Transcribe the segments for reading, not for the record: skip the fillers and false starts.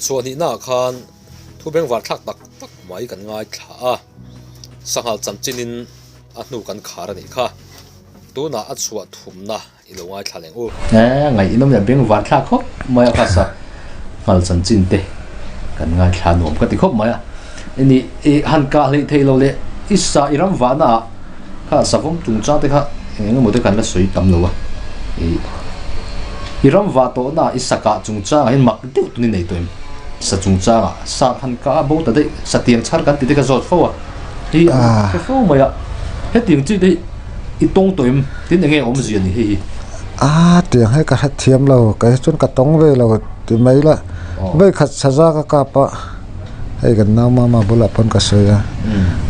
Chhuah hnihnaah khan thu bengvar thlak tak tak mai kan ngaithla a, sanghal chanchinin a hnu kan khar a nih kha. Tunah a chhuah thumna i lo ngaithla leng u. Ngaihnawm leh bengvar thlak khawp mai a kha sanghal chanchin te kan ngaithla nuam ka ti khawp mai a. Ini i han kah hleih theih lo leh i sa i ram vahna ah kha savawm chungchang te kha eng eng emaw te kan la sawi tam lo a. I i ram vah tawhna ah i sa kah chungchang ah hian mak deuh tun i nei tawh em? Sa chungchang ah sa han kah a bo ta daih sa tiang chhar kan ti te kha zawt fo a. Hi an hre fo mai a. Hetiang chi te hi i tawng tawh em? Tin eng nge awmzia ni hei hi? A tiang hi ka hrethiam lo kei chuan ka tawng ve lo ti mai la. Vawikhat saza ka kap a. Hei kan nau mama bulah pawn ka sawi a,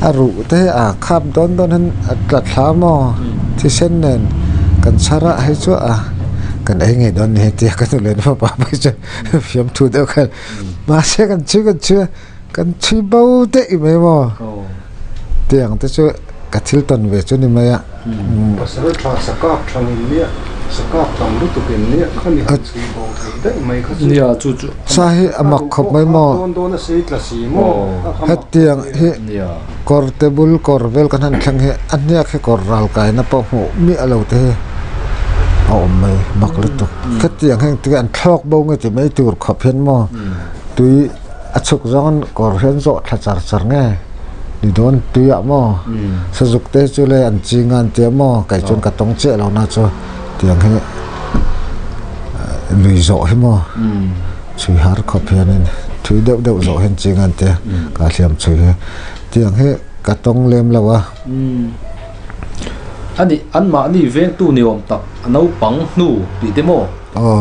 a ruh te hi a khap dawn dawn hian a tla thla maw thisen nen kan chhar a hei chu a kan ei ngei dawn ni tia ka nu leh nu fapa phei chuan fiamthu deuh khan mahse kan chhui kan chhui a kan chhui bo daih mai maw tiang te chu ka thil tawn ve chu ni mai a. Pasal tha sakap thang in nia, sakap tam lutuk in nia kha ni han chhui bo thei daih mai kha chu. Nia chu chu. Sa hi a mak khawp mai maw? Dawn dawn a sei tla si maw? Hetiang hi kawr te bul kawr vel kan han thleng hi a hniak hi kawr ral kaina pawh hmuh miah lo te hi a awm mai mak lutuk. Hetiang heng te an thlawk bo nge ti mai tur khawp hian maw tui a chhuk zawng kawr hian zawh thla char char nge. Ni dawn tuiah maw sazuk te chu le an ching a an tia maw kei chuan ka tawng chiah lo na chu tiang hi lui zawh hi maw chhui har khawp hianin thui deuh deuh zawh hian ching a an tia ka hliam chhui hi tiang hi ka tawng lem lo a. Ani anmahni vengtu ni awm tak a naupang hnu tih te maw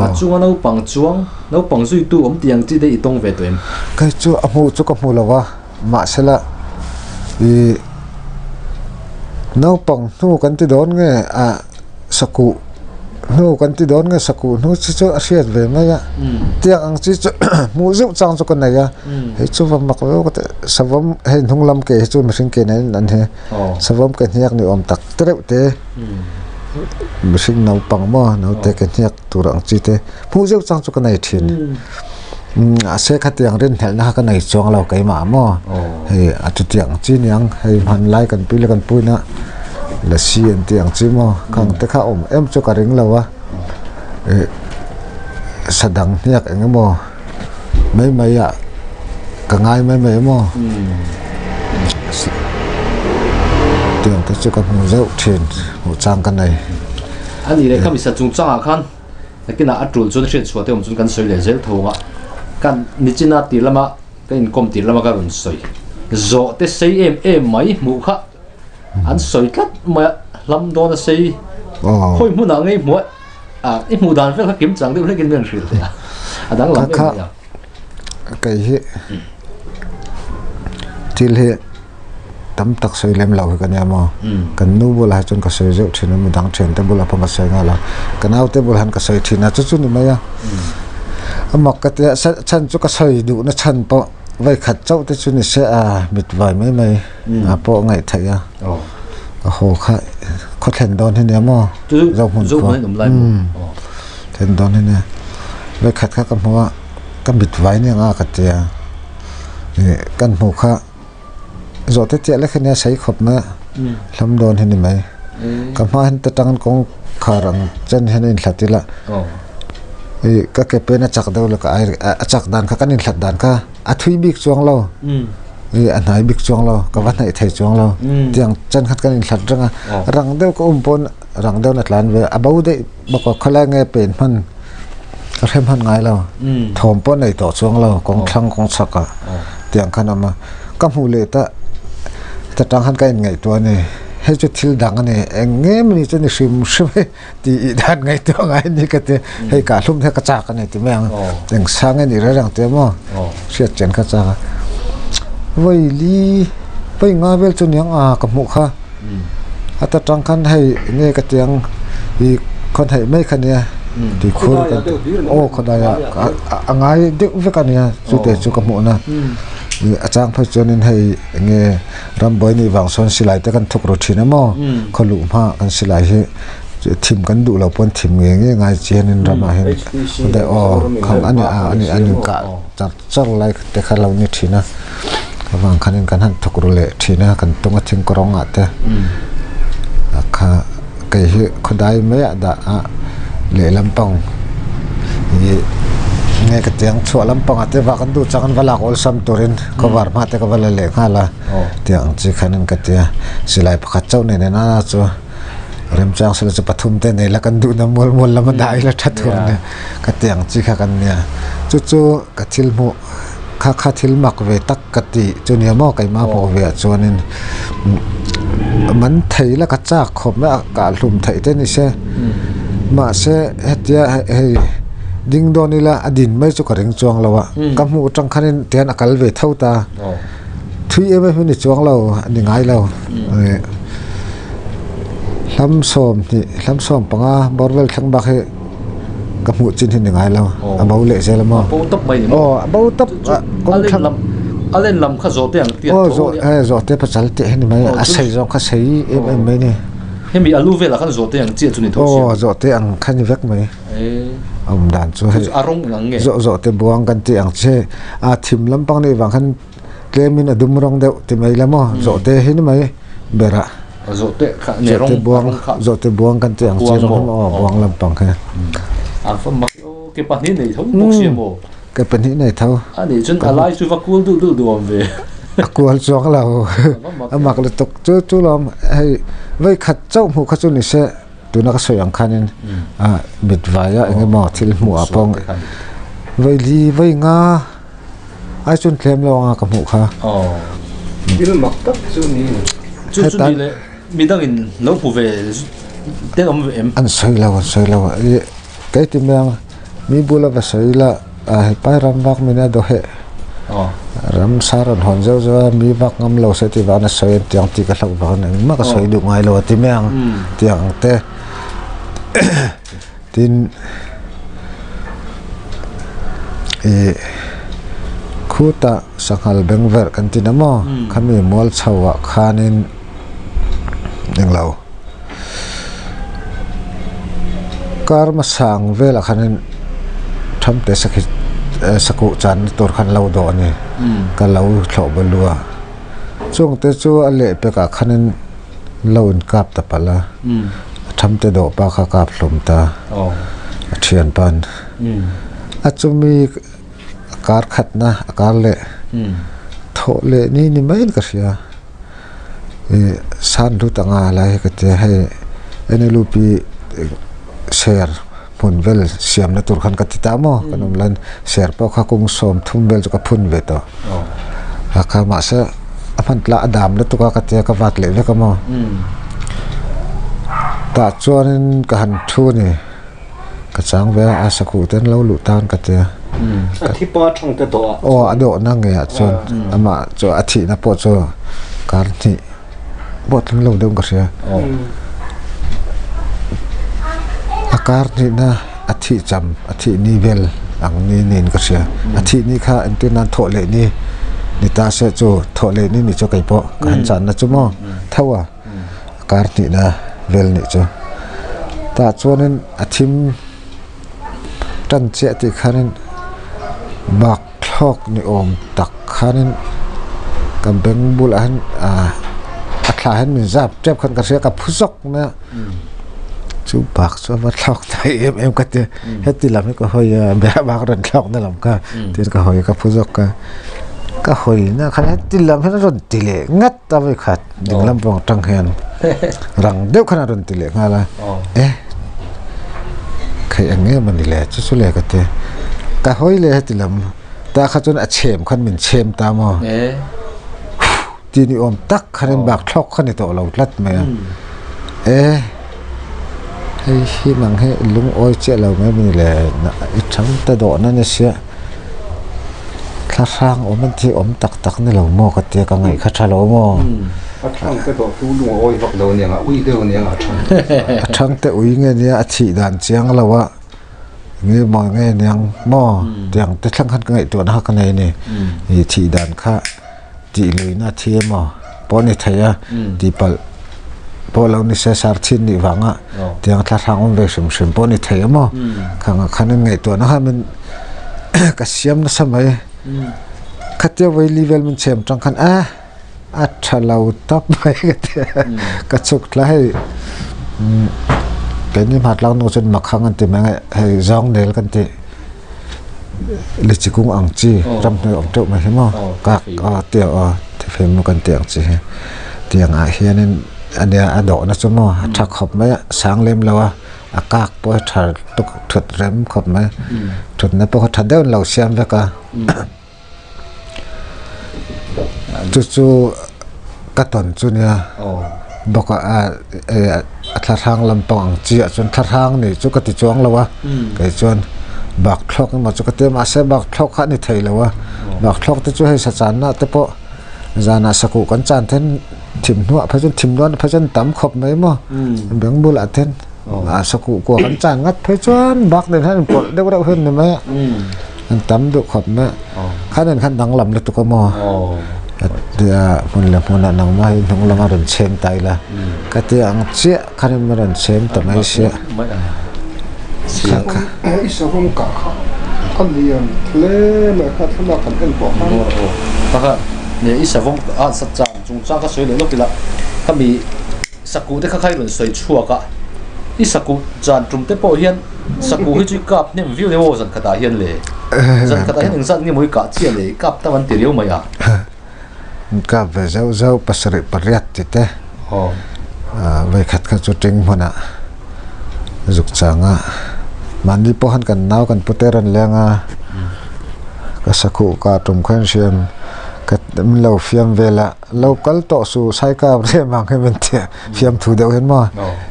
a chunga naupang chuang naupang zuitu awm tiang chi te i tawng ve tawh em? Kei chu a hmuh chu ka hmu lo a. Mahsela ih naupang hnu kan ti dawn nge ah sakuh hnu kan ti dawn nge sakuh hnu chi chu a hriat ve mai a tiang ang chi chu hmuh zeuh chang chu ka nei a hei chu va mak viau ka ti savawm hei hnung lam ke hi chu mihring ke nen an hi savawm ke hniak ni awm tak te reuh te mihring naupang maw naute ke hniak tur ang chi te hmuh zeuh chang chu ka nei thin. Mahse khatiang rinhlelhna kha ka nei chuang lo keimah maw hei a chutiang chi niang hei hmanlai kan pui leh kan puina lasi an tih ang chi maw khang te kha awm em chu ka ring lo a ih sadang hniak eng emaw mai mai ah ka ngai mai mai maw tiang te chu ka hmu zeuh thin hmuh chang ka nei. A nih leh khami sa chungchangah khan. Nakinah a tul chuan hriat chhuah te awm chuan kan sawi leh zel tho ang a, kan nichina tir lama ka inkawm tir lama ka rawn sawi zawh te sei em em mai hmuh kha an sawi tlat mai a, hlam dawn a sei khawi hmunah ngei hmuh a i hmuh dan vel kha kim chang deuh hlekin min hrilh thei a, a danglam em mai a. Kei hi thil hi. tam tak sawi lem lo hi ka nia maw kan nu bulah hi chuan ka sawi zeuh thin a midang thian te bulah pawh ka sawi nghal a ka nau te bulah hian ka sawi thin a chu chu ni mai a a mak ka tia chhan chu ka sawi duh na chhan pawh vai khat chauh te chu ni se a mit vai mai mai a pawh ngaih theih a a haw kha khaw thlen dawn hi nia maw zohmun khua thlen dawn hi nia vai khat kha ka hmu a ka mit vai nia ka tia kan hmuh kha. Zawh te chiah lek hi nia sei khawp mai a hlam dawn hi ni mai ka hma hian ta tangin kawngkhar ang chen hian a inhlat ila ih ka ke pen a chak deuh leh ka ai a chak dan kha kan inhlat dan kha a thui bik chuang lo ih a hnai bik chuang lo ka va hnaih thei chuang lo tiang chen khat kan inhlat reng a rang deuh ka um pawn rang deuh in a tlan ve a bo daih bawk a khawlai nge pen hman ka hre hman ngai lo thawm pawh nei tawh chuang lo kawng thlang kawng chhak ah tiang khan a awm a ka hmuh leh ta ta tang khan ka in ngaihtuah a ni hei chu thil dang a ni eng nge mawni chu ni hrim hrim e tih ih dan ngaihtuah ngai a ni ka ti hei kah hlum hian ka chak a ni ti mai ang eng sang nge nih reng reng te maw hriat chian kha chak a vawi li vawi nga vel chu niang a ka hmuh kha. A ta tang khan hei nge ka tiang ih khawn theih mai kha nia tui khur kan tih aw khawdai ah a ngai deuh vek a nia chu te chu ka hmuh na ih a chang phei chuanin hei enge rambuai nih vang sawn silai te kan thuk ru thin a maw khaw luh hma kan silai hi. Thim kan duh lo pawn thim nge nge ngai chi hianin ramah hian aw khang a ni a ani an inkah char char lai te kha lo ni thin a avang khanin kan han thawk ru leh thin a kan tung a thing kawrawng ah te a kha kei hi khawdai mai ah dah a lehlam pang ih nge ka tiang chhuah lampang ah te vah kan duh chang an va lak awlsam turin cover hma te ka va la leh nghal a tiang ang chi khanin ka ti a silai pakhat chauh nen en a chu. Remchang sela chu pathum te nei la kan duhna mual mual lama dah ila tha tur nia ka ti ang chi kha kan nia. Chu chu ka thil hmuh kha kha thil mak ve tak ka ti chu nia maw keimah hmuh ve ah chuanin man thei la ka chak khawp mai a kah hlum theih te ni se mahse hetia hei ding dawn ila a din mai chu ka ring chuang lo a ka hmuh atang khanin tihian a kal ve tho ta thui em em hi ni chuang lo a ni ngai lo. Hlam sawm hnih hlam sawm panga bawr vel thleng bak hi ka hmuh chin hi ni ngai lo a bo leh zel a maw bo tawp mai ni maw aw a bo tawp a len lam a len lam kha zawhte ang tiat aw zawh he zawhte pasal tih hi ni mai a sei zawng kha sei em em mai ni hemi a lu velah khan zawhte ang chiah chu ni tho sia aw zawhte ang kha ni vek mai a awm dan chu hei a rawng ang nge zawh zawhte buang kan tih ang che a thim lampang nih vang khan Tlemin a dum rawng deuh ti mai la maw zawhte hi ni mai ber a. Zawhte kha ne rawng buang zawhte buang kan tih ang chi rawng hi maw buang lampang kha. A va mak aw ke pahnih nei tho bawk sia maw. Ke pahnih nei tho. A nih chuan a lai chu va kual deuh deuh duh awm ve. A kual chuang lo a mak lutuk chu chu lawm hei vei khat chauh hmuh kha chu ni se tuna ka sawi ang khanin a mit vaia eng emaw thil hmuh ah pawh vei li vei nga Ai chuan tlem lo anga ka hmuh kha. Thil mak tak chu ni. Chu chu ni le midangin lo hmu ve ten awm ve em? An sawi lo an sawi lo. Kei ti mai ang mi bula va sawi la hepai ram vak min a daw heh. Ram sa rawn hawn zeuh zeuh a mi vak ngam lo se ti vang a sawi an tiang tih ka hlauh vang engmah ka sawi duh ngai lo a ti mai ang tiang ang te. Tin, ih khutah sanghal bengverh kan ti na maw? Khami mual chho ah khanin englo kar hmasang velah khanin thamte sakhi sakuh channa tur khan lo dawh a ni ka lo thlawh balu a chungte chu a lehpek ah khanin. Lo in kap ta palh a, a tham te dawh pa kha kap hlawm ta, a thian pan. A chumi a kar khatna a kar leh thawh leh ni ni maiin ka hria. Ih san hlut anga lai hi ka tia hei NLUP share hmun vel siamna tur khan ka ti ta maw kan awm laiin share pawh kha kum sawm thum vel chu ka phun ve tawh. A kha mahse a hman tla a dam lutuk a ka tia ka vat leh vek a maw tah chuanin ka han thu a ni ka chang ve a a sakhuh te an lo luh tan ka tia a thi pa thang te dawh ah aw a dawh na ngei ah chuan amah chu a thihna pawh chu kar hnih pawh tling lo deuh ka hria a kar hnihna a thih cham a thih ni vel ang ni niin ka hria a thih ni kha entir nan thawh leh ni ni ta se chu thawh leh ni ni chu kei pawh ka han chan na chu maw tho a a kar hnihna vel nih chu tah chuanin a thim tan chiah tih khanin bak thlawk ni awm tak khanin ka beng bulah hian ah a thla hian min zap tep khan ka hria ka phu zawk mai a chu bak chu a va thlawk thei em em ka ti heti lam hi ka hawi a bia bak rawn thlawk na lam kha tin ka hawi ka phu zawk a ka hawi na khan heti lam hian a rawn ti leh ngat a vawikhat ding lam pawh atang hian rang deuh khan a rawn ti leh nghal a e Khaih ang em a ni le chu chu le ka ti. Ka hawi le heti lam ta kha chuan a chhem khan min chhem ta maw? Ti ni awm tak khan in bak thlawk kha ni tawh lo tlat mai a. E hei hi nang hi lungawi chiah lo mai a ni le i thang ta dawh na ni sia thla hrang awm an tih awm tak tak ni lo maw ka tia ka ngaih kha tha lo maw. A thang te dawh tu lungawi vak lo aniang a ui deuh aniang a thang te. A thang te ui nge nia a thih dan chiang lo a nge maw nge aniang maw tiang te thleng khan ka ngaihtuahna kha ka nei a ni i thih dan kha tih luihna a thi emaw pawh a ni thei a tihpalh. pawh lo ni se sarthin nih vanga tiang thlahrang awm ve hrim hrim pawh ni thei a maw khang ah khan in ngaihtuahna kha min ka siam nasa mai khatia vawi vel min chhem tang khan a a tha lo tawp mai ka ti a ka chhuk thla hei keini hmatlang nu chuan makhang an ti mai ang hei zawng nel kan tih. Lichi kung ang chi ramhnuai awm teuh mai hi maw kak a tia aw thifem maw kan tih ang chi hi tiang ah hianin ania a dawhna chu maw a tha khawp mai a sang lem lo a a kak pawh hi tha tuk thut rem khawp mai thutna pawh kha tha deuhin lo siam vek a. Chu chu ka tawn chu nia bawk a a thlahrang lampang ang chiah chuan thlahrang nih chu ka ti chuang lo a kei chuan bak thlawk emaw chu ka ti a mahse bak thlawk kha a ni thei lo a bak thlawk te chu hei sa channa te pawh zanah sakuh kan chan then thim hnuah phei chuan thim dawn phei chuan tam khawp mai maw beng bulah ten sakuh kua kan chan ngat phei chuan bak nen hian inpawlh deuh reuh hian ni mai a. An tam duh khawp mai. Khan in khan danglam lutuk a maw? Tia hmun leh hmunah nangmah hi hnung lama rawn chhem ta ila. Ka ti ang chiah khan in rawn chhem ta mai sia. I savawm kah kha a lian hle mai kha thlalak kan en pawh khan. Pakhat, I savawm a chan chungchang ka sawi leh lawk ila. Khami Sakuh te kha kha i rawn sawi chhuak a, i sakuh chan tum te pawh hian sakuh hi chu i kap hnem viau emaw zan khatah hian le zan khatah hian engzat nge maw i kah chiah le i kap tam an ti riau mai a. An kap ve zauh zauh pasarih pariat ti te vawikhat kha chu ting hmunah zuk chang a, mahni pawh khan kan nau kan pute rawn leng a, ka sakuh kah tum kha in hriam ka min lo fiam vel a. Lo kal tawh su Saikap rem ang hi min ti a, fiamthu deuh hian maw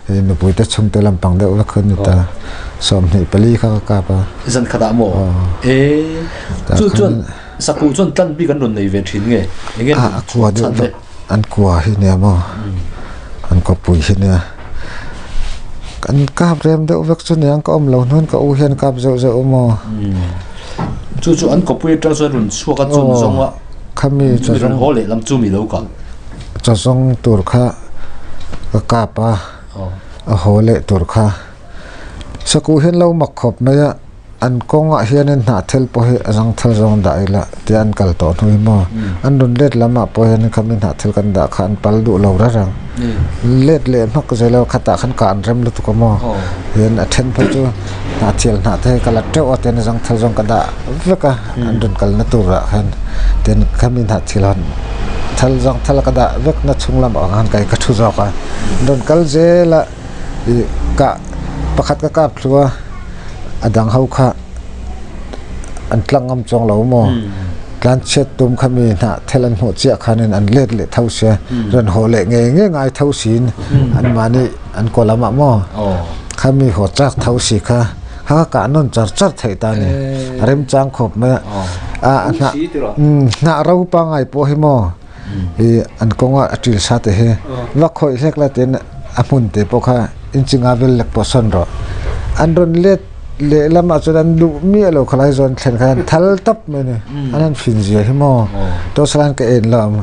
hei nupui te chhungte lampang deuh vek kha ni ta 24 kha ka kap a. Zan khatah maw? E chu chuan sakuh chuan tlan bik an rawn nei ve thin nge? Enge a kua deuh vek an kua hi nia maw an kawpui hi nia an kap rem deuh vek chu niang ka awm lo hnuan ka u hian kap zeuh zeuh maw. Chu chu an kawpui atang chuan rawn chhuak a chun zawng a. Khami chawzawng haw leh lam chu mi lo kah. Chawzawng tur kha ka kap a, a haw leh tur kha. Sakuh hian lo mak khawp mai a, an kawngah hianin hnahthel pawh hi a zangthal zawng dah ila tia an kal tawh hnu hi maw. An rawn let lamah pawh hianin khami hnahthel kan dah kha an pal duh lo reng reng. Let leh hmak zel a, khatah khan kah an rem lutuk a maw. Hian a then phei chu hnahthel hnah te hi ka la teuh a tian zangthal zawng ka dah vek a. An rawn kalna turah khan tin khami hnah thil han thal zawng thal ka dah vek na chhung lamah khan kei ka thu zawk a an rawn kal zel a ih kah pakhat ka kap thlu a a dang ho kha an tlang ngam chuang lo maw tlan chhiat tum khami hnah thel an hmuh chiah khanin an let leh tho sia rawn haw leh ngei ngei ngai tho siin anmahni an kaw lamah maw khami haw chak tho si kha. Ha kah nawn char char theih ta ni. A remchang khawp mai a. A hnah hnah ro pangai pawh hi maw i an kawnga a ṭil sa te hi va khawih hlek la tiin a hmun te pawh kha inchi nga vel lek pawh sawn rawh. An rawn let lehlamah chuan an duh miah lo khalai zawn thlen khan an thal tawp mai a ni. An han fin zia hi maw tawsalain ka en lo ang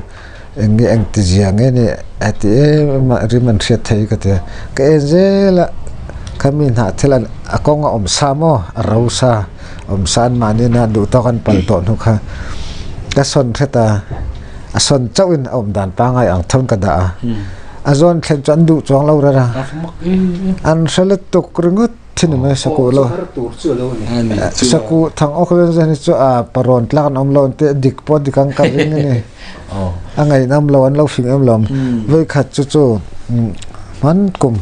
eng nge eng ti zia nge ni a ti em em a rim an hriat thei ka ti a ka en zel a khami hnah thil an a kawng a awm sa maw a ro sa awm sa an mahni na duh tawk an pal tawh hnu kha ka sawn hret a a sawn chauh in a awm dan pangai ang thawn ka dah a a zawn thlen chu an duh chuang lo rara an hre lutuk ringawt. Thin mai sakuh lo. Sakuh thang awk vel zan hi chu a parawn tlak an awm lo an ti a dik pawh dik ang ka ring a ni. A ngaihnawm lo an lo fing em lo. Vawi khat chu chu hman kum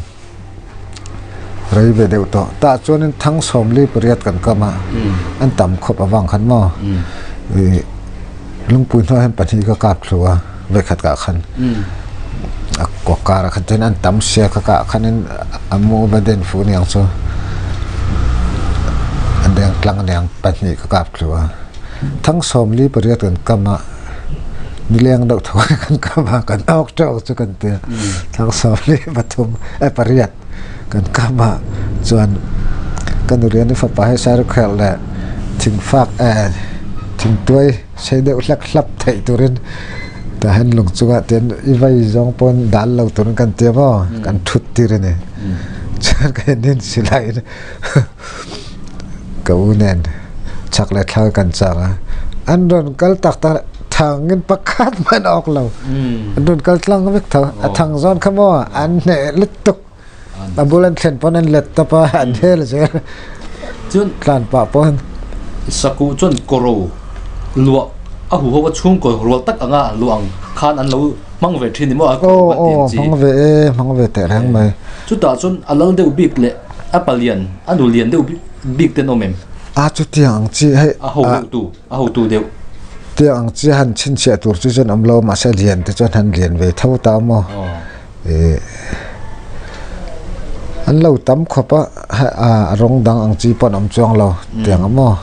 rei ve deuh tawh. Tah chuanin thang sawmli pariat kan kam a, an tam khawp avang khan maw. Lungpui hnuaiah hian pahnih ka kap thlu a, vawi khat kah khan. A kaw karah khan chuan an tam sia ka kah khanin a mu va den fuh aniang chu a deng tlang aniang pahnih ka kap thlu a. Thang sawmli pariat kan kam a, nileng deuh tho kan kam a, kan awk teuh chu kan ti a. Thang sawmli pathum eh pariat kan kam a chuan ka nuriani fapa hi sarukhel leh thingfak eh thingtuai sei deuh hlek hlap theih turin. Tah hian lung chungah te i vai zawng pawn dal lo turin kan ti a maw kan thut tir a ni. Chuan ka nin silai in ka u nen chak leh thlang kan chang a, an rawn kal tak tak thang in pakhat hmanh a awk lo. An rawn kal tlang vek tho. A thang zawn kha maw an hneh lutuk. A bul an thlen pawn an let tawp a, an hel zel. Chuan tlan pah pawn. Sakuh chuan kawro luah a huho a chhungkaw rual tak anga an luah ang khan an lo hmang ve thin ni maw a kawro kan tih ang chi. Aw, hmang ve e, hmang ve teh reng mai. Chutah chuan a lal deuh bik leh a palian a nu lian deuh bik te an awm em? A chutiang ang chi hei. A ho deuh tu, a hotu deuh. Tiang ang chi han chhinchhiah tur chu chuan awm lo mahse lian te chuan han lian ve tho ta maw. An lo tam khawp a a rawng dang ang chi pawh an awm chuang lo tiang ang maw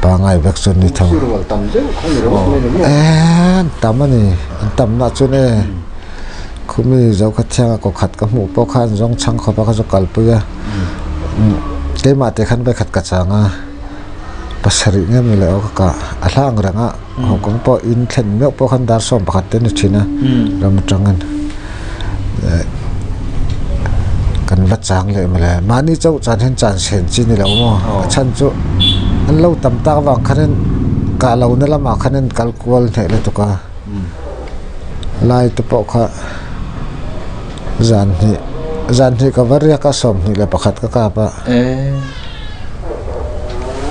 pangai vek chu an ni tho an tam a ni an tam na chuan e khumi zo kha thianga kaw khat ka hmuh pawh kha an zawng chhang khawp a ka zu kalpui a keimah te khan vawikhat ka chang a pasarih nge maw le aw ka kah a hlang reng a. Hong Kong pawh in thlen meuh pawh khan dar 11 te a ni thin a ram atangin kan va chang leh mawle mahni chauh chan hian chan sen chi ni lo maw a chhan chu an lo tam tak avang khanin kah lohna lamah khanin kal kual hneh lutuk a lai te pawh kha zan hnih zan hnih ka va riak a 21 ka kap a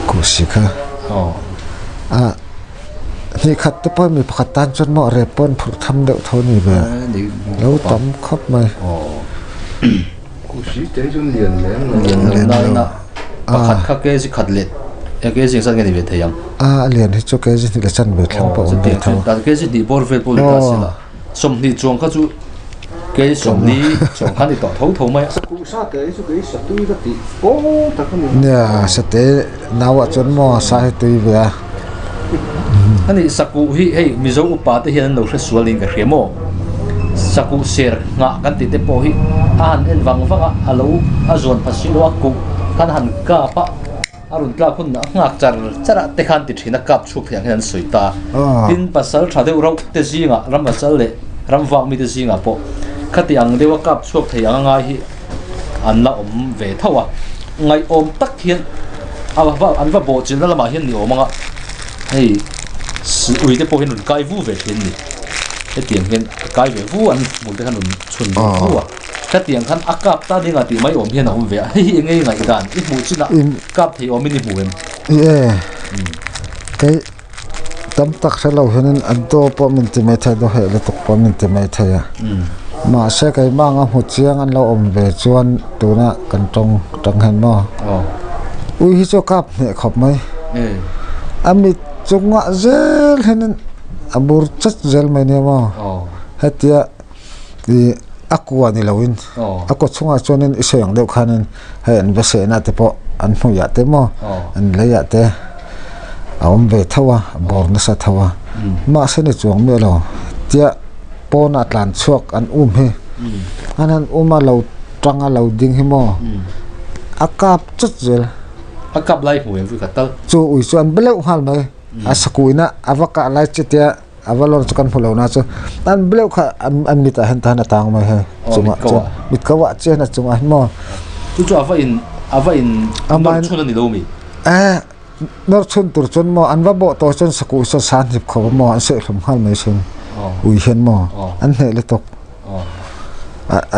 kuhsi kha. A hnih khat te pawh mi pakhat tan chuan maw rep pawh an phurh tham deuh tho a ni ve a, lo tam khawp mai. Kuhsi te hi chuan lian lem lo. Lian lo nain a pakhat kha kg khat leh kg engzat nge ni ve thei ang? A lian hi chu kg hnih leh chanve thleng pawh a awm ve tho. Kg hnih bawr vel pawh ni ta se la. 20 chuang kha chu kei 40 chuang kha ni tawh tho tho mai a. Sakuh sa te hi chu kei satui ka tih pawl tak a ni. Nia, sate nauah chuan maw sa hi tui ve a. Ani sakuh hi hei Mizo upa te hian an lo hre sual niin ka hria maw? Sakuh ser nghah kan tih te pawh hi a han en vang vang a, a lo a zuan pha si lo a, kuh khan a han kap a. A rawn tlak hun a nghak char char a te khan ti thin a kap chhuak thei ang hian an sawi ta. Tin, pasal tha deuh rauh te zingah ram pasal leh ram vak mite zingah pawh khati ang deuha kap chhuak thei ang a ngai hi an la awm ve tho a. Ngaihawm tak hian a va an va bawhchilhna lamah hian ni awm ang a, hei ui te pawh hian rawn kai vu ve thin a ni. Hetiang hian kai ve vu an hmul te khan rawn chhun ve vu a. Khatiang khan a kap ta ding a tih mai awm hian a awm ve a, hei hi enge i ngaihdan i hmuh chinah kap thei awmin i hmu em? I e, kei tam tak hre lo hianin a daw pawh min ti mai thei a, daw heh lutuk pawh min ti mai thei a. Mahse keimah anga hmu chiang an lo awm ve chuan tuna kan tawng tang hian maw ui hi chu a kap hneh khawp mai. A mit chungah zel hianin a bur chat zel mai nia maw hetia. Ih a kua ni loin a kaw chhungah chuanin i sawi ang deuh khanin hei an va sehna te pawh an hmuiah te maw an leiah te a awm ve tho a a bawr nasa tho a mahse ni chuang miah lo tia pawnah tlan chhuak an um hi an han um a lo tang a lo ding hi maw a kap chawt zel a kap lai hmu em vui khat tal chu ui chu an be leuh nghal mai a sakuina a va kah lai chu tia. A va lawr chu kan hmu lo na chu an bleu kha an mit ah hian tahan a tang mai hei chungah chuan mit ko ah chian a chungah hian maw chu chu a va in a va in nawr chhun a ni lo mi eh nawr chhun tur chuan maw an va bawh tawh chuan sakuh saw san hnip khawp a maw an sehhlum nghal mai sin ui hian maw an hneh lutuk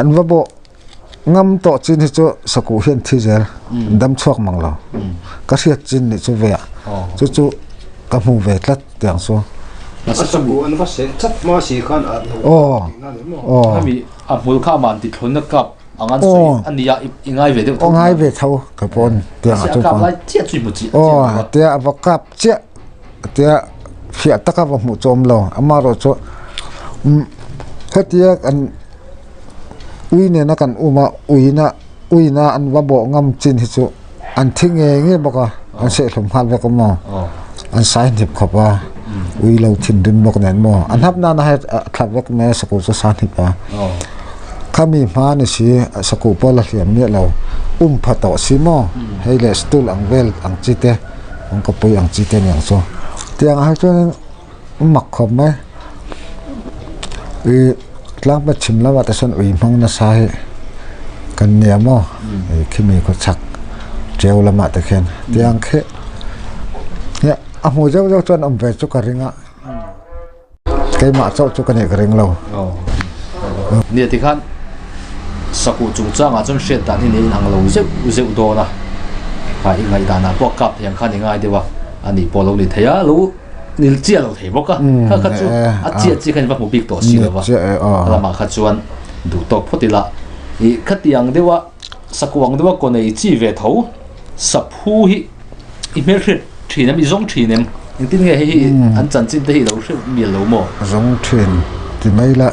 an va bawh ngam tawh chin hi chu sakuh hian thi zel dam chhuak mang lo ka hriat chin nih chu ve ah chu chu ka hmu ve tlat tiang chu sakuh an va seh chat hma si khan a lo aw hemi a hmul kha aman ti thlun na kap ang an sawi a nia i ngai ve deuh tho ngai ve tho ka pawn tiang a chu kap lai chiah chu hmu chi aw tia a va kap chiah tia fiah taka va hmuh chu awm lo amaherawh chu hetia kan Ui nena kan um a, uina uina an va bawh ngam chin hi chu an thi ngei ngei bawk a, an sehhlum nghal vek a maw, an sai hnip khawp a, ui lo thinrim bawk nen maw, an hap nana hei a thlap vek mai a sakuh chu sa hnip a, khami hma ni si sakuh pawh la hliam miah lo, um pha tawh si maw, hei leh stool ang vel ang chi te, kawngkapui ang chi te aniang chu, tiang ah hi chuanin. Mak khawp mai. I tlangpa chhim lamah te sawn ui hmang nasa hi kan nia maw khimi khaw chhak ṭeu lamah te khian tiang khi a hmu zeuh zeuh chuan awm ve chu ka ring a keimah chauh chu ka nih ka ring lo. Nia tikhan sakuh chungchangah chuan hriat dan hi nia inang lo zeuh zeuh dawn a, kha i ngaihdanah pawh kap thei ang khan i ngai deuh a, ani pawh lo ni thei a lo. Nil chiah lo thei bawk a, kha kha chu a chiah chiah khan i va hmu bik tawh si lo va, a lamah kha chuan duh tawk phawt ila ih khatiang deuha sakuang deuha kaw nei chi ve tho saphu hi i hmelhriat thin em i zawng thin em engtin nge hei hi an chanchin te hi i lo hriat mial lo maw? Zawng thin ti mai la,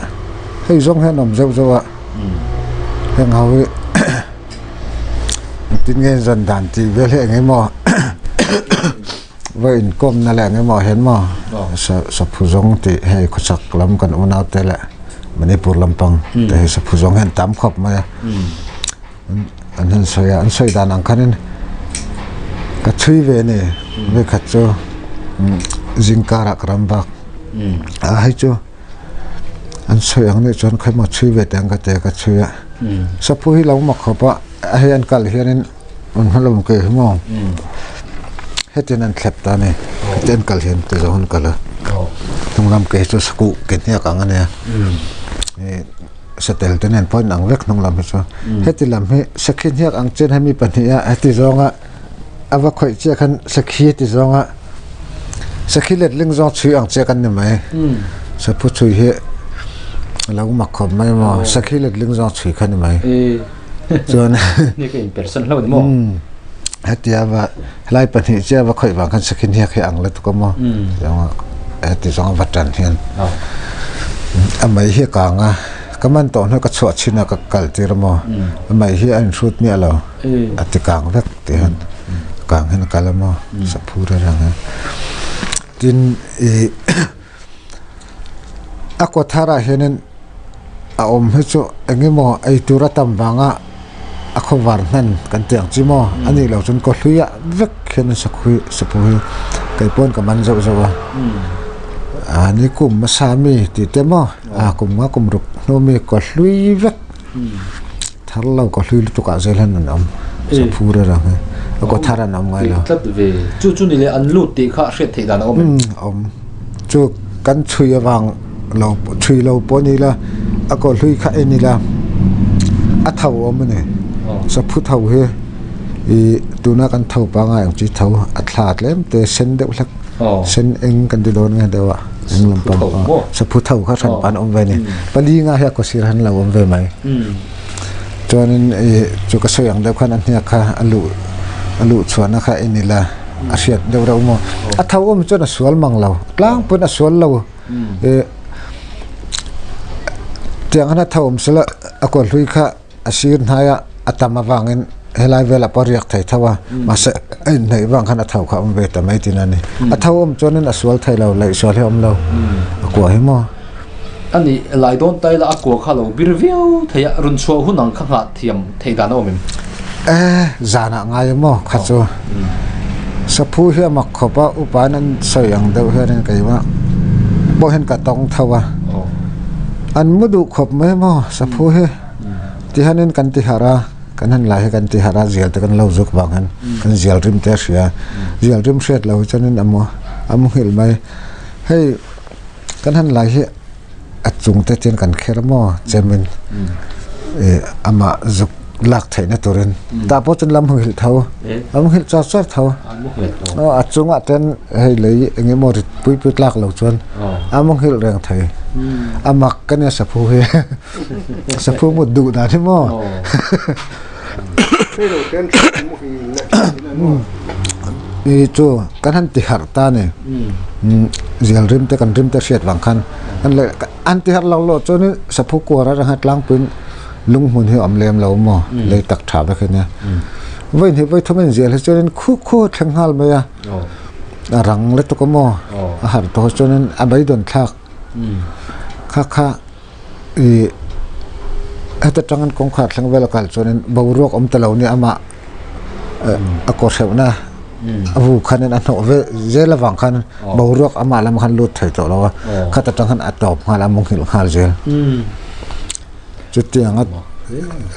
hei zawng hian awm zeuh zeuh a, heng ho hi engtin nge zan dan tih vel hi eng emaw Va inkawmna leh eng emaw hian maw saphu zawng tih hei khawchhak lam kan unaute leh Manipur lampang te hi saphu zawng hian tam khawp mai a an han sawi a an sawi dan ang khanin ka chhui ve a ni vawikhat chu zingkarah ka ram bak a hei chu an sawi ang nih chuan khawi maw chhui ve teh ang ka ti a ka chhui a saphu hi lo mak khawp a hei an kal hianin. An hma lo ke hi maw hetin an thlep ta a ni heti an kal hian ti zawng an kal a hnung lam ke hi chu sakuh ke hniak ang a nia ih satel te nen pawh a inang vek hnung lam hi chu heti lam hi sakhi hniak ang chian hemi pahniha heti zawnga a va khawih chiah khan sakhi heti zawnga sakhi letling zawng chhui ang chiah kan ni mai saphu chhui hi a lo mak khawp mai maw sakhi letling zawng chhui kha ni mai. Chuan Ni ka in persan hlauh ni maw? Hetia va helai pahnih chiah va khawih vang khan sakhi hniak hi ang la tuk a maw? Heti zawng a va tan hian a mei hi a kang a, ka man tawh hnu ka chhuah chhin a ka kal tir a maw? A mei hi a inhrut miah lo, a ti kang vek tih hian kang hian a kal a maw? Saphu reng reng hian. Tin ih A kaw tharah hianin a awm hi chu eng emaw ei tur a tam vanga a khawvar hman kan tih ang chi maw a nih loh chuan kaw hluiah vek hian a sakhui saphu hi kei pawn ka man zauh zauh a a ni kum hmasa mi tih te maw a kum nga kum ruk hnu mi kaw hlui vek. Thar lo ka hlui lutuk ah zel hian an awm saphu reng reng hi a kaw thar an awm ngai lo. Tlat ve chu chu ni leh an lut tih kha hriat theih dan a awm em? Awm chu kan chhui avang lo chhui lo pawh ni ila a kaw hlui kha en ila a tho awm a ni saphu tho hi ih tuna kan tho pangai ang chi tho a thla tlem te sen deuh hlek sen eng kan ti dawn nge deuh a eng lampang saphu tho kha hran pan awm ve a ni pali nga hi a kaw sir han lo awm ve mai chuanin ih chu ka sawi ang deuh khan a hniak kha a luh a luh chhuahna kha en ila a hriat deuh reuh maw a tho awm chuan a sual mang lo tlangpuiin a sual lo ih tiang han a tho awm sela a kaw hlui kha. A sir hnaia a tam avangin helai velah pawh a riak thei tho a, mahse a inhnaih vang khan a tho kha a awm ve ta mai tin a ni. A tho awm chuanin a sual thei lo, laihsual hi a awm lo, a kua hi maw? A nih, lai dawn ta ila a kua kha a lo bir viau thei a, rawn chhuah hun ang kha nghah thiam theih dan a awm em? E, zanah ngai em aw kha chu. Saphu hi a mak khawp a, upain an sawi ang deuh hianin keimah pawh hian ka tawng tho a. An mu duh khawp mai maw saphu hi. Tihianin kan ti harh a, kan han lai hi kan ti harh a, zial te kan lo zuk vang hian kan zial rim te a hria. Zial rim hriat lo hi chuanin a mu a mu nghilh mai. Hei kan han lai hi a chung te chuan kan kher maw chemin ih amah zuk lak theihna turin tah pawh chuan lam nghilh tho a mu nghilh char char tho. Aw a chungah ten hei lei eng emaw rit pui pui tlak lo chuan a mu nghilh reng thei. A mak ka nia saphu hi. Saphu mut duh dan hi maw. I chu kan han ti harh ta ni. Zial rim te kan rim te hriat vang khan an le an ti harh lo lo chuanin saphu kuar atanga tlangpuiin lunghmun hi a awm lem lo maw lei tak tha vek hi nia. Vawi hnih vawi thum a inzial hi chuanin khu khu a thleng nghal mai a, a rang lutuk a maw a harh tawh hi chuanin a beidawn thlak kha kha ih heta tangin kawngkhar thleng vel a kal chuanin boruak awm ta lo nia amah a kaw hreuhna. A vu khanin a hnawh ve zel avang khan boruak amah lamah khan lut thei tawh lo a, khat atang khan a tawp nghal a, a mu nghilh nghal zel. Chutianga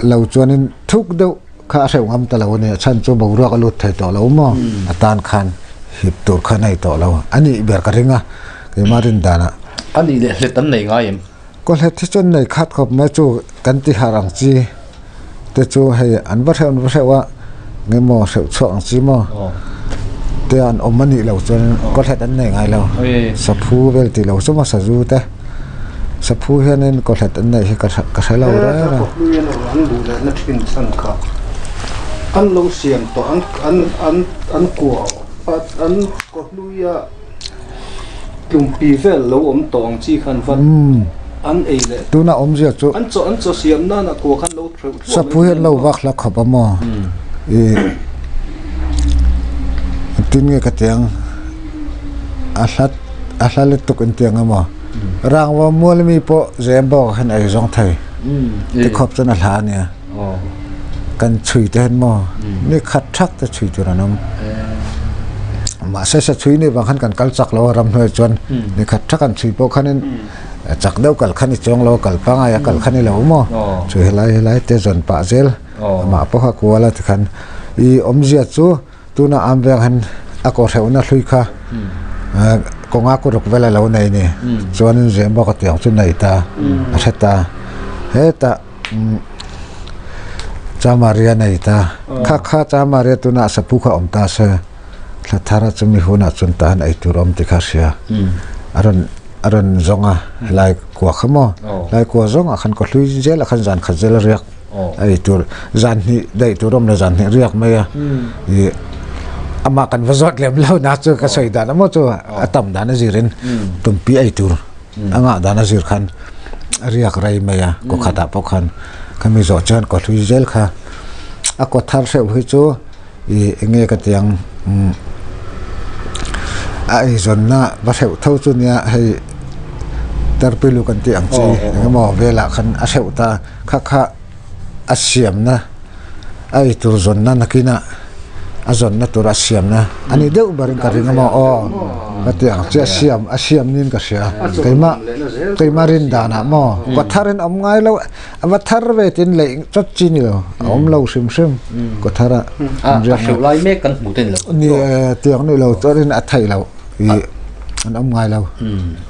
lo chuanin thuk deuh kha a hreuh ngam ta lo a ni, a chhan chu boruak a lut thei tawh lo maw, a tan khan hip tur kha a nei tawh lo a nih ber ka ring a, keimah rin danah. A nih leh hlet an nei ngai em? Kaw hlet hi chuan nei khat khawp mai chu kan ti harh ang chi te chu hei an va hreuh an va hreuh a nge maw hreuh chhuak ang chi maw te an awm a nih loh chuan kaw hlet an nei ngai lo saphu vel tih loh chu maw sazu te saphu hianin kaw hlet an neih hi ka ka hre lo reng a. An lo siam tawh an an an an kua an kaw hluia. Tlumpi vel lo awm tawh ang chi khan vat an ei leh. Tuna awmzia chu. An chaw an chaw siam nan a kua khan lo hreuh thluah mai. Saphu hian lo vak hla khawp a maw? I tin nge ka tiang a hla a hla lutuk in tiang a maw? Rangva mual mi pawh zem bawk ah khan ei zawng thei ti khawp chuan a hla a nia. Kan chhui te hian maw ni khat thak te chhui tur an awm. Mahse sa chhui ni vang khan kan kal chak lo a ramhnuai chuan ni khat thak an chhui pawh khanin chak deuh kal khan i chuang lo a kal pangai a kal khan i lo maw chhui helai helai te zawn pah zel amah pawh kha kual a tikhan i awmzia chu Tuna am veng hian a kaw hreuhna hlui kha kawnga kuruk vel a lo nei ni. Chuanin zem bawk a tiang chu nei ta a hre ta. Hetah Chamaria nei ta. Kha kha Chamaria tuna sapu kha awm ta se thla thar a chumi hunah chuan tah hian eitur awm tih kha a hria. A rawn a rawn zawng a helai kua kha maw helai kua zawngah khan kaw hlui zelah khan zan khat zel a riak. A ei tur zan hnih daih tur awm lo zan hnih riak mai a i amah kan va zawt lem lo na chu ka sawi dan emaw chu a tam dan a zirin tumpi ei tur a ngah dan a zir khan a riak rei mai a kaw khatah pawh khan khami zawh chuan kaw hlui zel kha a kaw thar hreuh hi chu i enge ka ti ang a eizawnna va hreuh tho chu nia hei terpilu kan tih ang chi engemaw velah khan a hreuh ta. Kha kha a siamna a eitur zawnna nakinah a zawnna tur a siamna a ni deuh berin ka ring a maw aw ka ti ang chu a siam a siam niin ka hria keimah keimah rin danah maw kaw tharin awm ngai lo a va thar ve tin leih chawt chi ni lo a awm lo hrim hrim kaw thara a hreuh lai mek kan hmu te ni lo ni tiang ni lo chuanin a theih loh ih an awm ngai lo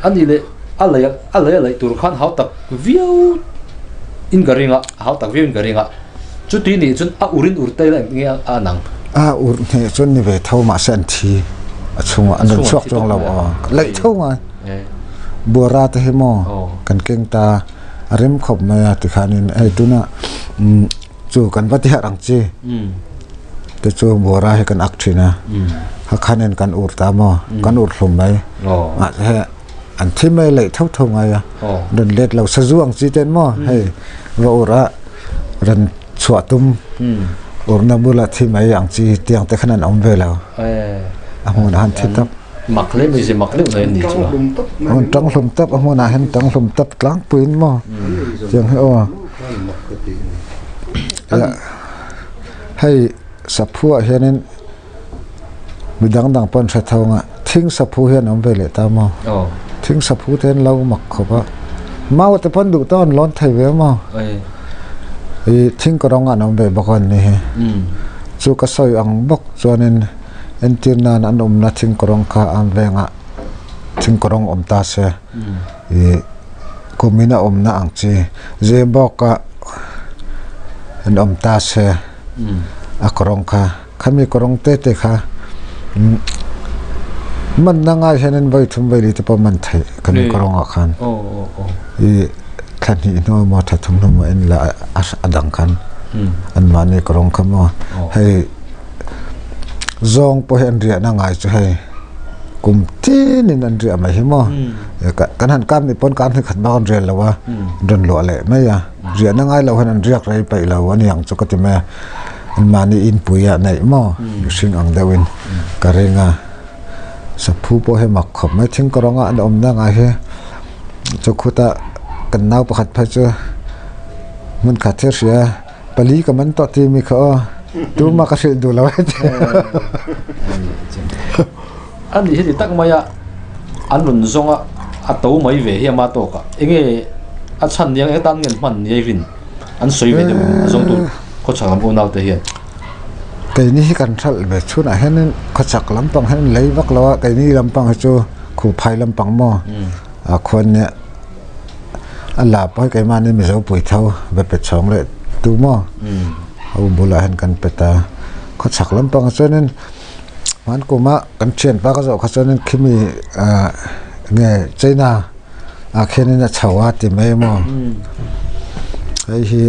a ni leh a lei a lei a leih tur khan hau tak viau in ka ring a a hau tak viau in ka ring a chuti nih chuan a ur in ur te ila eng nge a an ang. A ur hneh chuan ni ve tho mahse an thi a chhungah an rawn chhuak chuang lo aw leih tho ngai buara te hi maw kan keng ta a rem khawp mai a tikhanin hei tuna chu kan va ti harh ang chi te chu buara hi kan ak thin a hakhanin kan ur ta maw kan ur hlum mai mahse an thi mai leih tho tho ngai a rawn let lo sazu ang chi ten maw hei va ur a rawn chhuah tum urna bula thi mai ang chi tiang te khan an awm ve lo a hmunah han thi tap mak hle mai ze mak deuh mai an ni chu a tang hlum tap a hmunah hian tang hlum tap tlangpuiin maw tiang hi aw hei saphuah hianin Mi dang dang pawh an hre tho ang a, thing saphu hian awm ve leh ta maw? Thing saphu te an lo mak khawp a, mau te pawh an duh tawk an lawn thei ve maw? I thing kawrawng an awm ve bawk a ni hi. Chu ka sawi ang bawk chuanin entir nan an awmna thing kawrawng kha an vengah thing kawrawng awm ta se i kumin a awmna ang chi zebawka an awm ta se a kawrawng kha. Khami kawrawng te te kha manna ngai hianin vawi thum vawi li te pawh man theih khami kawrawngah khan i thla hnih hnu emaw thla thum hnu emaw en la a dang khan anmahni kawrawng kha maw hei zawng pawh hi an riahna ngai chu hei kum tinin an riah mai hi maw kan han kap nih pawn kar hnih khat bak an rial lo a rawn luah leh mai a riahna ngai loh hian an riak rei peih lo a niang chu ka ti mai a. Anmahni inpui ah neih maw mihring ang deuhin ka ring a, saphu pawh hi mak khawp mai thing kawrawng ah an awm na ngai hi chu khutah kan nau pakhat phei chu hmun khat hi a hria pali ka man tawh timi kha aw. Tumah ka hrilh duh lo e ti. A nih heti tak mai a, an rawn zawng a, a to mai ve hi ama tawk a, enge a chhan nia eng tan nge an hman nia i rin an sawi ve deuh em a zawngtu khawchhak lam unau te hian. Keini hi kan hralh ve chhunah hianin khawchhak lampang hian an lei vak lo a, keini lampang hi chu khuphai lampang maw a khuan nia a la pawh hi keimahni Mizo pui tho be pe chhawng leh tu maw ho bulah hian kan pe ta khawchhak lampang ah chuanin Hman kuma kan thianpa ka zawh kha chuanin khimi ah nge China ah khianin a chho a ti mai maw hei hi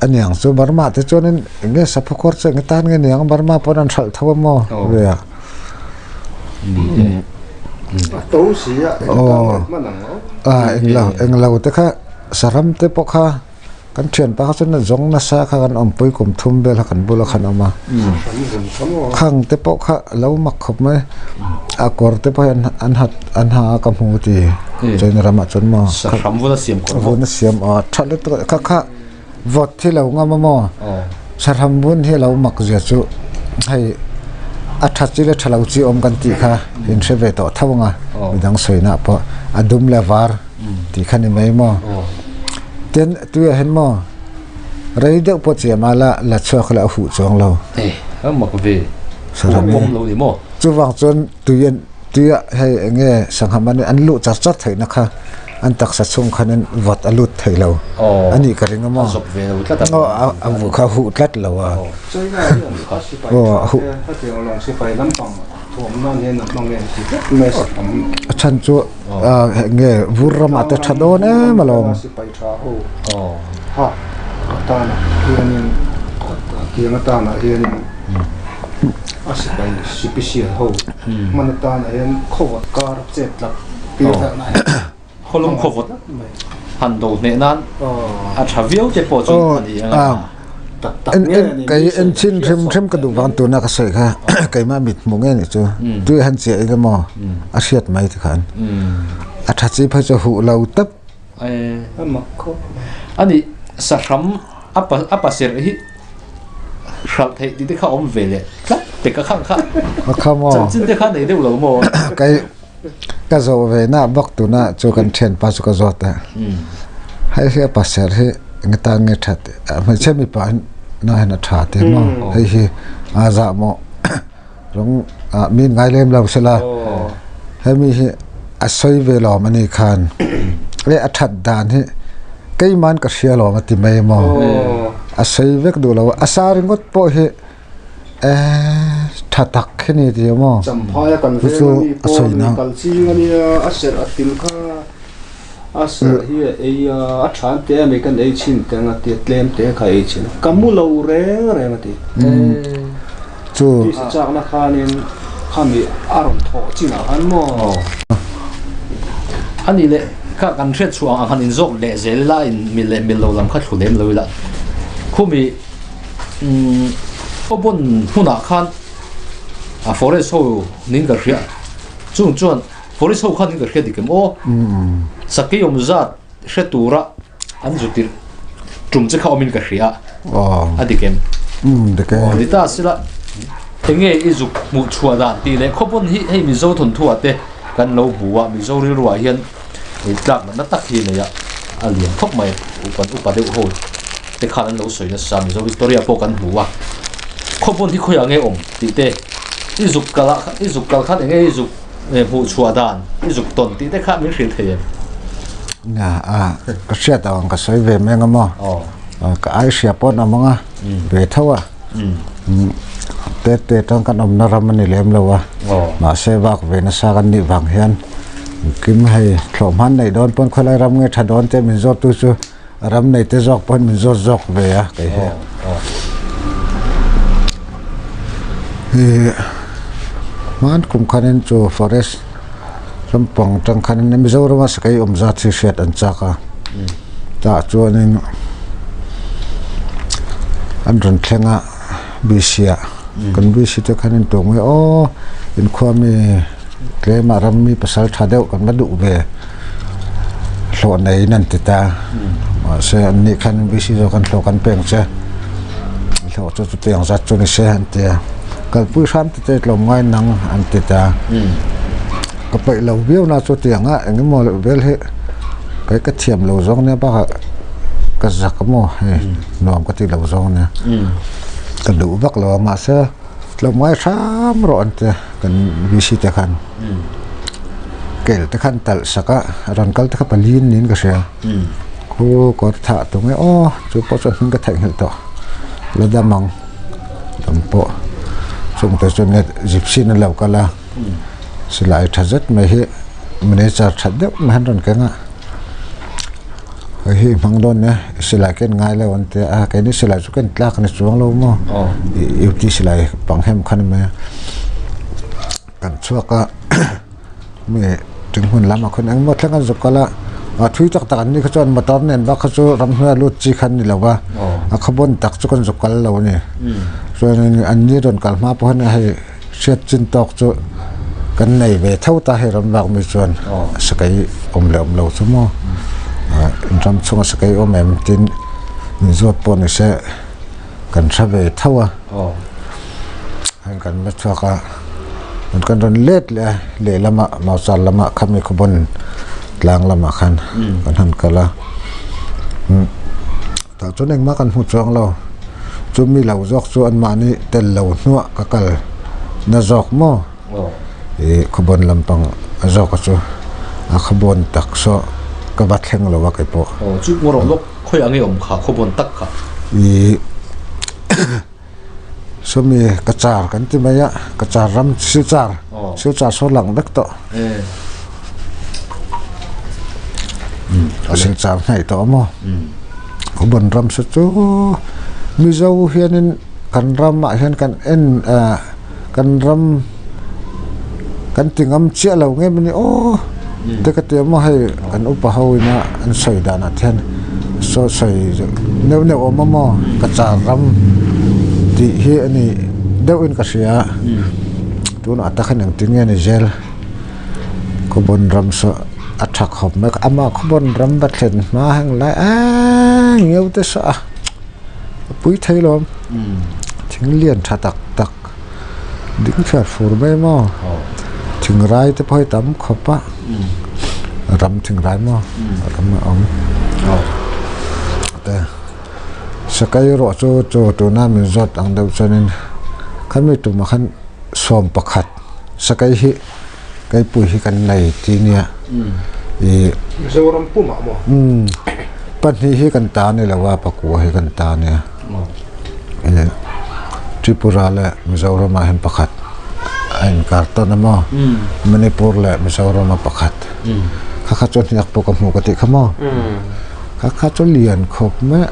a niang chu Burma te chuanin eng nge saphaw kawr chu eng tan nge niang Burma pawn an hralh tho a maw ve a aw englo englo te kha saram te pawh kha. Kan thianpa kha chuan a zawng nasa kha kan awmpui kum thum vel kha kan bula khan a awm a, khang te pawh kha a lo mak khawp mai, a kawr te pawh hi an ha an ha a ka hmu ti China ramah chuan maw Sahram vun a siam kawr vun a siam a tha lutuk a kha kha vawt hi lo ngam a maw Sahram vun hi a lo mak zia chu hei a tha chi leh tha lo chi awm kan tih kha in hre ve tawh tho ang a midang sawina pawh a dum leh a var. Tih kha ni mai maw? Tin, tuiah hian maw rei deuh pawh chiah mah la, la chhuak la a huh chuang lo. Eh, a mak ve. Huh a pawm lo ni maw? Chuvang chuan tui an tuiah hei eng nge sangha man an luh char char theihna kha an taksa chhung khanin vawt a lut thei lo a nih ka ring a maw? A zawp ve lo tlat a. Aw, a huh kha a huh tlat lo a. China hian a sipai tha te, hetiang lawng sipai lampang thuam nan hian a hmang em ti vek mai a tam. A chhan chu nge vur ramah te tha dawn em alawm. Sipai tha ho ha atana hianin tiang atana hianin a sipai sipisial ho hman atana hian khawvawt kar chet tlat tir thlakna hian khawlum khawvawt han do hneh nan a tha viau te pawh chu a ni ang a. En en kei en chin hrim hrim ka duh vang tuna ka sawi kha keimah mit hmu nge nih chu tui han chiah ila maw a hriat mai ti khan a tha chi phei chu huh lo tawp. Ani sahram a pa serh hi hralh theih tih te kha awm ve leh tlat te ka khang kha chanchin te kha nei deuh lo maw. Kei ka zawh ve na bawk tuna chu kan thianpa chu ka zawt a hei hi a pasal hi eng atan nge that hmeichhia mipa na hian a tha te maw hei hi a zah maw rawng ah mi ngai lem lo sela hemi hi a sawi ve lawm ani khan leh a that dan hi keiman ka hria lawm a ti mai maw a sawi vek duh lo a sa ringawt pawh hi Eh, tha tak khi ni ti maw? Champhaia kan veng a mi pawh lui kal ching a nia, a serh a til kha a serh hi a ei a, a than te a mi kan ei chhin te ang a ti a, tlem te kha ei chhin a, ka mu lo reng reng a ti. Chu. Tisa chakna khanin khami a rawn thawh chinah khan maw? A nih leh kha kan hriat chhuah ang han inzawk leh zel ila in mil leh mil lo lam kha thlu lem lo ila khumi Awbun hmunah khan a forest ho nin ka hria chung chuan forest ho khan nin ka hria dik em aw sakei awm zat hre tura an zu tirh tum che kha awmin ka hria a dik em ni ta sila enge i zuk hmuh chhuah dan tih leh khawpawn hi hei Mizo thawnthu ah te kan lo hmu a Mizo rilru ah hian tlak natna tak hi a nei a a lian khawp mai upa upa deuh ho te khan an lo sawi nasa Mizo history ah pawh kan hmu a khawpawn hi khawiah nge awm tih te i zuk kal ah i zuk kal khan eng nge i zuk hmuh chhuah dan i zuk tawn tih te kha min hrilh thei em? Nia a ka hriat ang ka sawi ve mai ang a maw ka ai hria pawh an awm ang a ve tho a te te tang kan awmna ram a ni lem lo a mahse vak ve nasa kan nih vang hian kim hei thlawh hman neih dawn pawn khawilai ram nge tha dawn te min zawt tu chu A ram nei te zawk pawhin min zawt zawk ve a kei hi. Hman kum khanin chu forest lampang atang khanin Mizorama sakei awm zat hi hriat an chak a. Tah chuanin an rawn thleng a BC ah. Kan BC te khanin tuang mai aw inkhua mi tlema ram mi pasal tha deuh kan va duh ve. Hlawh neiin an ti ta. Mahse an nih khan BC zawk an hlawh kan peng che. hlawh chu chutiang zat chu ni se an ti a, kalpui hram te te tlawm ngai nang an ti ta. Ka peih lo viau na chu tiang a eng emaw leh vel hi kei ka thiam lo zawng nia bakah ka zak maw hei nuam ka ti lo zawng nia ka duh vak lo a mahse tlawm ngai hram rawh an ti a kan VC te khan kel te khan talh sak a rawn kal te kha pali niin ka hria. Khu kawr thah tu nge aw chu pawh chuan hming ka theihnghilh tawh la dam ang dam pawh chungte chu net gypsy in a lo kal a silai tha zet mai hi manager tha deuh mai han rawn keng a hei hi hmang dawn nia silai ken ngai lo an tia a keini silai chu ken tlak a ni chuang lo maw ut silai pang hem kha a ni mai a kan chhuak a. Mi tinghmun lamah khawn engmaw thleng an zuk kal a, a thui tak tak an ni kha chuan motor nen bak kha chu ramhnuai lut chi kha an ni lo va, a khawbawn tak chu kan zuk kal lo a ni. Chuanin an ni rawn kal hma pawh hian hei hriat chin tawk chu kan nei ve tho ta hei ram vak mi chuan sakei awm leh awm lo chu maw ram chhunga sakei awm em tin min zawt pawh ni se kan hre ve tho a. Heng kan la chhuak a kan rawn let leh a lehlamah Mauchar lamah khami khawbawn tlang lamah khan kan han kal a tah chuan engmah kan hmu chuang lo chumi lo zawk chu anmahni tel lo hnuah ka kal na zawk maw ih khawbawn lampang a zawk a chu a khawbawn tak saw ka va thleng lo a keipawh. Aw chu ngaw rawh lawk khawiah nge awm kha khawbawn tak kha. Ih. Sawmi Cachar kan ti mai a, Cachar ram Silchar, Silchar saw lang vek tawh. Silchar hnaih tawh a maw? Khuban ram saw chu Mizo hianin kan ramah hian kan en ah kan ram kan ti ngam chiah lo nge mawni aw te ka ti a maw hei kan upa ho ina an sawi danah te hian saw sawi neuh neuh awm a maw ka char ram tih hi a ni deuhin ka hria tunah tak hian engtin nge ni zel khawbawn ram saw a tha khawp mai ama khawbawn ram va thlen hma heng lai aaa ngeu te saw a a pui thei lawm thing lian tha tak tak. Ding thler fur mai maw thingrai te pawh hi tam khawp a ram thingrai maw ram a awm te sakai erawh chu chu tuna min zawt ang deuh chuanin khami tumah khan 11 sakai hi keipui hi kan nei ti nia ih Mizoram pumah maw pahnih hi kan ta a ni lo a pakua hi kan ta a nia. Tripura leh Mizoram ah hian pakhat a inkar tawn a maw Manipur leh Mizoram a pakhat kha kha chu hniak pawh ka hmuh ka tih kha maw kha kha chu lian khawp mai a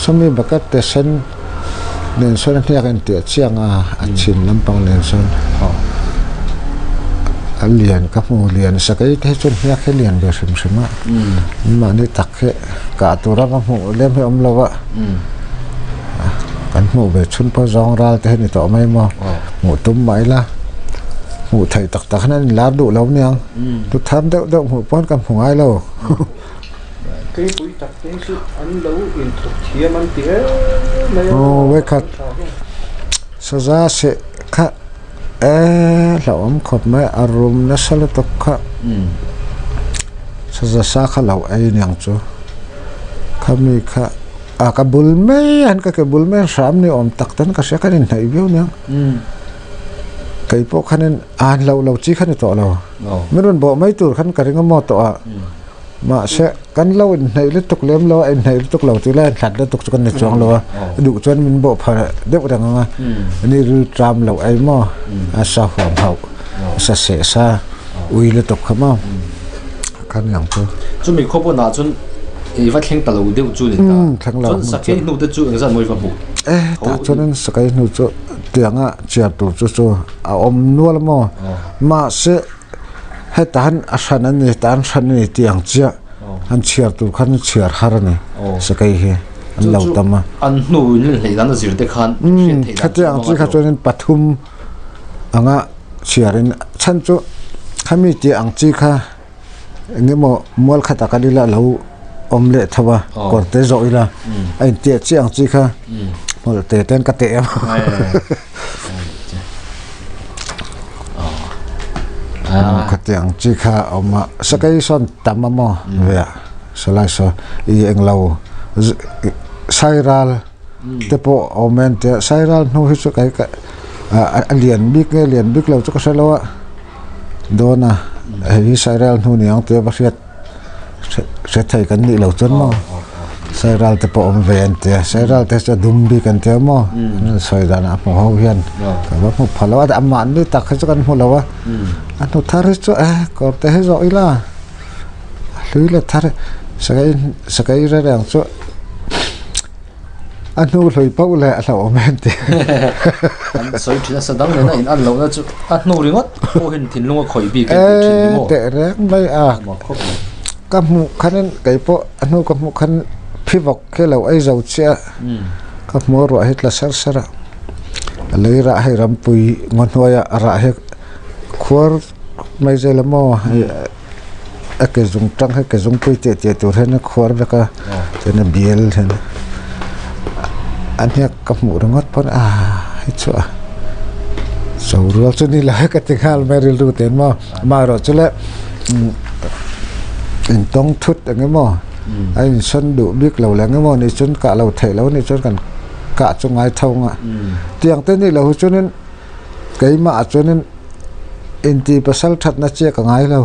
sawmi bucket te sen nen sawn a hniak a intiah chiang a a chhin lampang nen sawn a lian ka hmu lian sakei te hi chuan hniak hi lian ve hrim hrim a mahni tak hi. Kah tura ka hmuh lem hi a awm lo a, kan hmuh ve chhun pawh zawng ral te hi ni tawh mai maw, hmuh tum mah ila hmuh theih tak tak hian an inlar duh lo aniang, thu thar deuh deuh hmuh pawn ka hmu ngai lo. Keipui tak te hi chu an lo inthup thiam an ti em mai a. Aw vawikhat saza seh kha e hlauhawm khawp mai a rum nasa lutuk kha. Saza sa kha lo ei niang chu khami kha a ka bul mai a ka ke bul mai a hram ni awm tak ten ka hria khan inhnaih viau niang kei pawh khanin a han hlauh lo chi kha ni tawh lo min rawn bawh mai tur khan ka ring a maw tawh a mahse kan lo inhnaih lutuk lem lo a inhnaih lutuk lo tih lai hlat lutuk chu kan ni chuang lo a duh chuan min bawh phar deuh reng ang a ni ril tram lo ei maw a sa huam hauh sa seh sa ui lutuk kha maw khan lang chu. Chumi khaw pawnah chuan i va thleng ta lo deuh chu ni ta. Thleng lo. Chuan sakei hnu te chu engzat maw i va hmuh? Eh tah chuanin sakei hnu chu tianga chiar tur chu chu a awm nual a maw mahse heta han a hran a ni heta an hran a ni tih ang chiah an chhiar tur khan chhiar har a ni sakei hi an lo tam a. An hnu in hleih dan a zir te khan hriat theih dan khatiang chi kha chuanin pathum anga chhiarin chhan chu khami tih ang chi kha eng emaw mual khatah kal ila a lo awm leh tho a kawr te zawh ila a intiah chiah ang chi kha. Hmawlh te ten ka teh em. Khatiang chi kha a awm a, sakei sawn tam a maw ve a, sawlai saw i englo sairal te pawh a awm em tia sairal hnu hi chu kei ka a lian bik nge lian bik lo chu ka hre lo a, dawn a hei hi sairal hnu ni ang tia va hriat. Hre thei kan nih lo chuan maw Sairal te pawh awm ve an tia Sairal te chu a dum bik an tia maw an sawi danah a hmu ho hian ka va hmu pha lo a amahni tak hi chu kan hmu lo a a hnu thar hi chu eh kawr te hi zawh ila a hlui leh thar sakei sakei reng chu. A hnu hlui pauh leh a hlauhawm em tih. An sawi thin a sa dang nena in an lohna chu a hnu ringawt pawhin thinlung a khawih bik em tih thin ni maw? E teh reng mai a. Ka hmuh khanin kei pawh a hnu ka hmuh khan phivawk khi lo ei zo chiah a. Ka hmu a ruah hi tla ser ser a. A lei rah hei rampui ngaw hnuaia a rah hi khuar mai zel a maw hei. A ke zung tang hi ke zungpui tih tih tur hian a khuar vek a chuan a bial hian a hniak ka hmuh ringawt pawn ah hei chu a zo rual chu ni lo e ka ti nghal mai rilru te maw amaherawh chu le intawng thut eng emaw a insawn duh bik lo leh eng emaw nih chuan kah lo theih loh anih chuan kan kah chu ngai tho ang a tiang te nih loh hi chuanin. Keimah ah chuanin inti pasal thatna chiah ka ngai lo.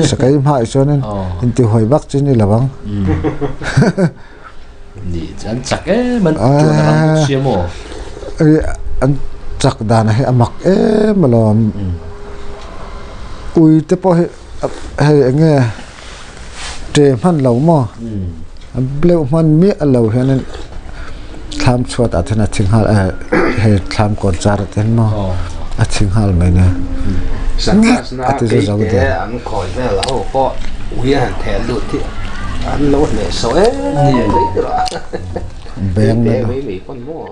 Sakei hmaah chuanin inti huai vak chi ni lo ang. Ni an chak em an chuan a rang bawk sia maw? An chak dan hi a mak em alawm. Ui te pawh hi hei eng nge ṭe hman lo maw? A bleuh hman miah lo hianin thlam chhuat ah ten a thi nghal eh hei thlam kawn char ah ten maw a thi nghal mai nia a ti zo zo der an khawi vel ho pawh ui a han theh lut hi an lo hneh sawh em mai mai beng mai pawn maw.